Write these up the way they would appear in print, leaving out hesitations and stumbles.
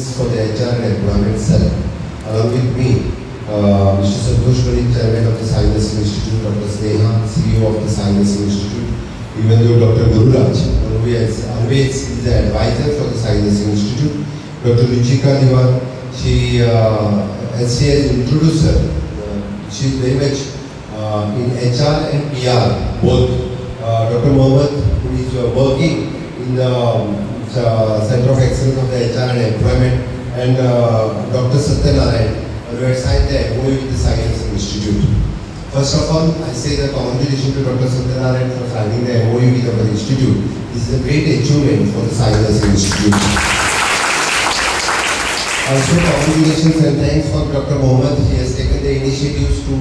Excellence for the HR and Employment Cell. Along with me, Mr. Santosh Malik, Chairman of the Sai Nursing Institute, Dr. Sneha, CEO of the Sai Nursing Institute, even though Dr. Gururaj always is the advisor for the Sai Nursing Institute, Dr. Ruchika Diwan, she, as she has introduced her, she is very much in HR and PR both. Dr. Mohammed, who is working in the Center of Excellence of the HR and Employment, and Dr. Satyanarayan, who had signed the MOU with the Sai Nursing Institute. First of all, I say the congratulations to Dr. Satyanarayan for signing the MOU with our institute. This is a great achievement for the Sai Nursing Institute. Also, congratulations and thanks for Dr. Mohammed. He has taken the initiatives to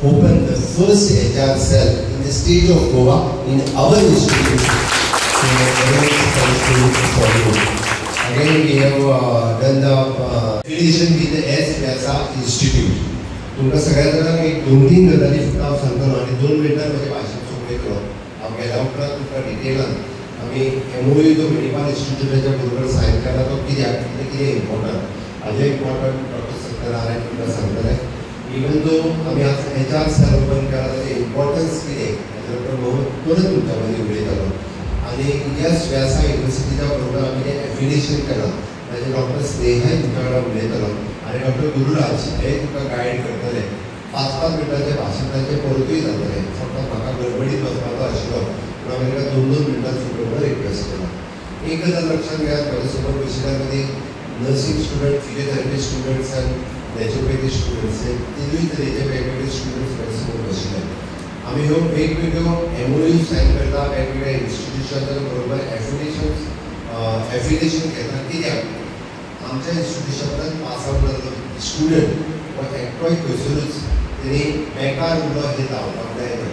open the first HR cell in the state of Goa in our institute. So, very much thanks to for you. Again, we have done the affiliation with the S. Vyasa Institute. तुमकां सगळ्या जाणांक एक दोन तीन गजाली फक्त हांव सांगतलो आनी 2 मिनटां म्हजें भाशण सोंपयतलो. हांव गेल्या उपरांत तुमकां डिटेलान आमी एमओयू जो मणिपाल इन्स्टिट्यूटाच्या बरोबर सायन केला तो कित्याक आनी कितें इम्पॉर्टंट हाजें इम्पॉर्टंट डॉक्टर सत्यनारायण तुमकां सांगतले. इवन दो आमी आज एचआर सेल ओपन केला ताजें इम्पॉर्टन्स कितें हाजें डॉक्टर मोहन परत तुमच्या मदीं उलयतलो. आनी एस व्यासा युनिवर्सिटीच्या बरोबर आमी जें एफिलिएशन केलां ताजें डॉक्टर स्नेहाय तुमच्या वांगडा उलयतलो आनी डॉक्टर गुरुराज हे तुमकां गायड करतले. 5-5 मिनटांचें भाशण तांचें परतूय जातलें. फक्त म्हाका गडबडीत वचपाचो आशिल्लो पूण हांवें ताका 2-2 मिनटां सोंपय रिक्वेस्ट केला. एक गजाल लक्षांत घेयात, म्हज्या समोर बशिल्ल्या मदीं नर्सिंग स्टुडंट, फिजियोथेरपी स्टुडंट्स आनी नॅचरोपॅथी स्टुडंट्स हे तिनूय तरेचे वेगवेगळे स्टुडंट्स म्हज्या समोर बशिल्ले. आमी ह्यो वेगवेगळ्यो एमओयू सायन करता, वेगवेगळ्या इन्स्टिट्युशनां बरोबर एफिलिएशन घेता. कित्याक आमच्या इन्स्टिट्युशनान पास आवट जाल्लो स्टुडंट वा एकटोय खंयसरूच तेणी बेकार उरलो हें जावपाक जायना.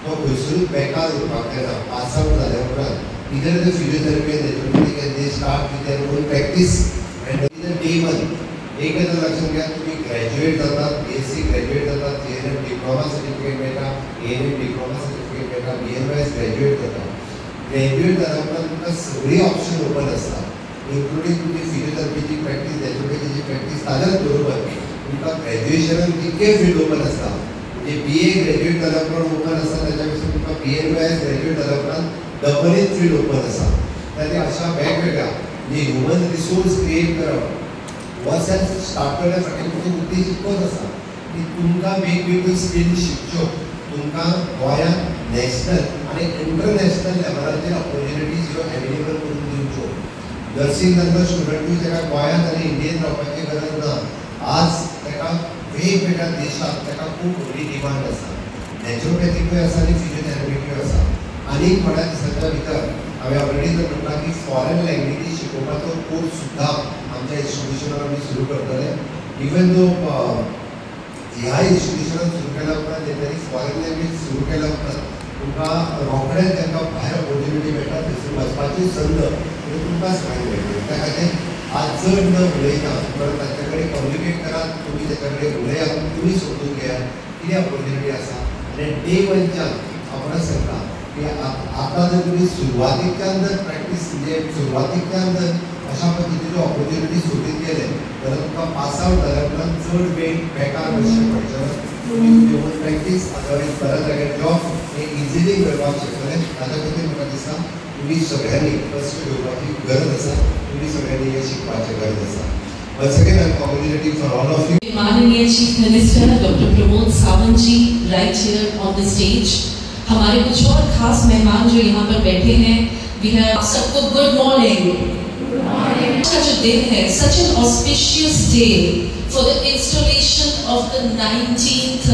तो खंयसरूच बेकार उरपाक जायना. पास आवट जाल्या उपरांत either the physiotherapy and naturopathy can they start with their own practice and either day one. एक गजाल लक्षांत घेयात, तुमी ग्रॅज्युएट जातात, बीएससी ग्रॅज्युएट जातात, जीएनएम डिप्लोमा सर्टिफिकेट मेळटा, एएनएम डिप्लोमा सर्टिफिकेट मेळटा, बीएनवायएस ग्रॅज्युएट जाता. ग्रॅज्युएट जाल्या उपरांत तुमकां सगळीं ऑप्शन ओपन आसता, इन्क्लुडींग तुमची फिजियोथेरपीची प्रॅक्टीस, नॅचरोपॅथीची प्रॅक्टीस. ताज्याच बरोबर तुमकां ग्रॅज्युएशनान कितके फिल्ड ओपन आसता, म्हणजे बीए ग्रॅज्युएट जाल्या उपरांत ओपन आसता, ताच्या पेक्षा तुमकां बीएनवायएस ग्रॅज्युएट जाल्या उपरांत डबलीच फील्ड ओपन आसा. त्या अशा वेगवेगळ्या म्हणजे ह्युमन रिसोर्स क्रिएट करप हो सेल्फ स्टार्ट करण्या फाटल्यान तुमचो उद्देश इतलोच आसा की तुमकां वेगवेगळ्यो स्किल शिकच्यो, तुमकां गोंयांत नॅशनल आनी इंटरनॅशनल लेवलाचेर ऑपॉर्च्युनिटीज ह्यो एवेलेबल करून दिवच्यो. नर्सिंग जाल्लो स्टुडंटूय ताका गोंयांत आनी इंडियेन रावपाची गरज ना. आज ताका वेगवेगळ्या देशांत ताका खूब व्हडली डिमांड आसा. नॅचरोपॅथीकूय आसा आनी फिजियोथेरपीकूय आसा. आनी थोड्या दिसांच्या भितर हांवें ऑलरेडी जर म्हटलां की फॉरेन लँग्वेजी शिकोवपाचो कोर्स सुद्दां आमच्या इन्स्टिट्युशनान आमी सुरू करतले. इवन दो ह्या इन्स्टिट्युशनान सुरू केल्या उपरांत तेंच्यांनी फॉरेन लँग्वेज सुरू केल्या उपरांत तुमकां रोखडेंच तांकां भायर ऑपॉर्च्युनिटी मेळटा, थंयसर वचपाची संद म्हणजे तुमकां सगळ्यांक मेळटली. त्या खातीर आज चड न उलयता परत तांचे कडेन कम्युनिकेट करात, तुमी तांच्या कडेन उलयात, तुमी समजून घेयात कितें ऑपॉर्च्युनिटी आसा. आनी डे वनच्यान हांव परत सांगता की आतां जर तुमी सुरवातीच्यान जर प्रॅक्टीस म्हणजे सुरवातीच्यान जर अशा पद्दतीच्यो ऑपॉर्च्युनिटी सोदीत गेले जाल्यार तुमकां पास आवट जाल्या उपरांत चड वेळ बेकार बसचें पडचें ना. तुमी तुमची ओन प्रॅक्टीस अदरवायज बऱ्या जाग्यार जॉब हे इजिली मेळपाक शकतले. ताच्या खातीर म्हाका दिसता तुमी सगळ्यांनी कश्ट घेवपाची गरज आसा, तुमी सगळ्यांनी हें शिकपाची गरज आसा. Once again, I'm congratulating for all of you. माननीय chief minister doctor Pramod Sawant ji right here on the stage. हमारे कुछ और खास मेहमान जो यहाँ पर बैठे हैं, we have सबको गुड मॉर्निंग. का जो दिन है, such an auspicious day for the installation of the 19th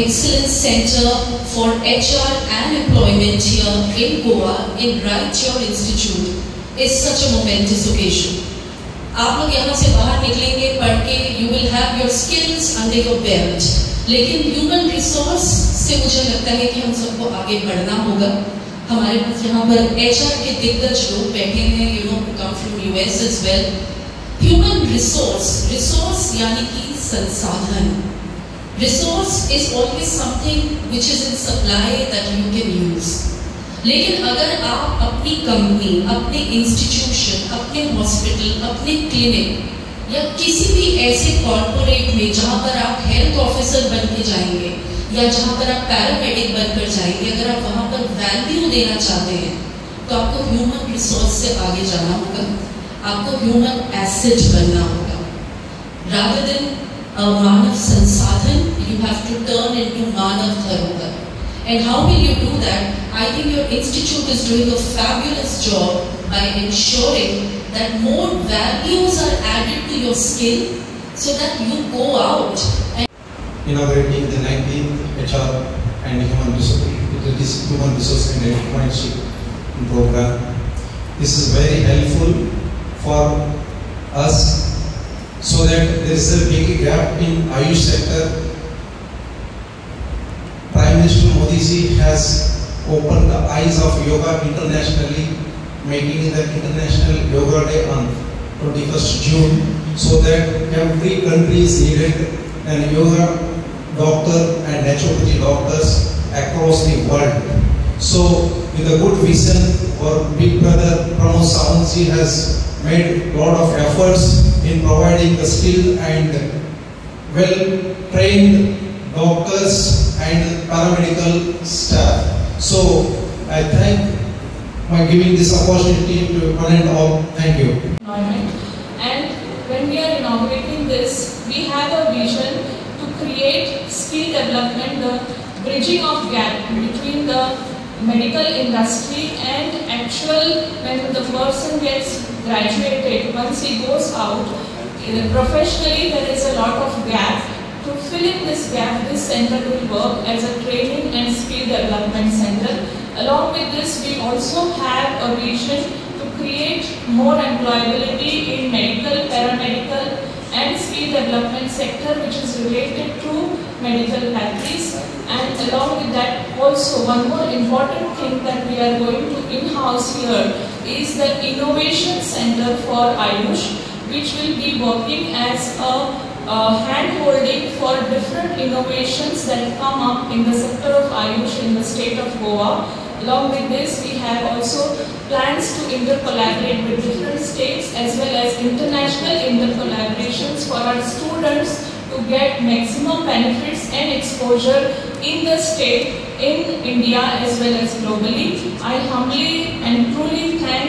Excellence Center for HR and Employment here in Goa in Right Your Institute is such a momentous occasion. आप लोग यहाँ से बाहर निकलेंगे पढ़ K, you will have your skills under your belt. लेकिन human resource से मुझे लगता है कि हम सबको आगे बढ़ना होगा. हमारे पास यहाँ पर एचआर के दिग्गज लोग बैठे हैं, you know, come from US as well. Human resource, resource यानी कि संसाधन. Resource is always something which is in supply that you can use. लेकिन अगर आप अपनी कंपनी, अपने इंस्टीट्यूशन, अपने हॉस्पिटल, अपने क्लिनिक या किसी भी ऐसे कॉरपोरेट में जहाँ पर आप हेल्थ ऑफिसर बन के जाएंगे या जहाँ पर आप पैरामेडिक बनकर जाएंगे, अगर आप वहाँ पर वैल्यू देना चाहते हैं तो आपको ह्यूमन रिसोर्स से आगे जाना होगा, आपको ह्यूमन एसेट बनना होगा। रादर देन मानव संसाधन, you have to turn into मानव धरोहर। And how will you do that? I think your institute is doing a fabulous job by ensuring that more values are added to your skill so that you go out and inaugurating the 19th HR and Human Resource and Entrepreneurship program. This is very helpful for us so that there is a big gap in Ayush sector. Prime Minister Modi ji has opened the eyes of yoga internationally, making the International Yoga Day on 21st June, so that every country is needed and yoga doctor and naturopathy doctors across the world. So with a good vision, our big brother Pramod Sawant ji has made a lot of efforts in providing the skilled and well-trained doctors and paramedical staff. So I thank by giving this opportunity to one and all. Thank you. And when we are inaugurating this, we have a vision to create skill development, the bridging of gap between the medical industry and actual when the person gets graduated, once he goes out, professionally there is a lot of gap. To fill in this gap, this center will work as a training and skill development center. Along with this, we also have a vision to create more employability in medical, paramedical and skill development sector, which is related to medical practice. And along with that, also one more important thing that we are going to in-house here is the Innovation Center for Ayush, which will be working as a hand-holding for different innovations that come up in the sector of Ayush in the state of Goa. Along with this, we have also plans to intercollaborate with different states as well as international intercollaborations for our students to get maximum benefits and exposure in the state, in India as well as globally. I humbly and truly thank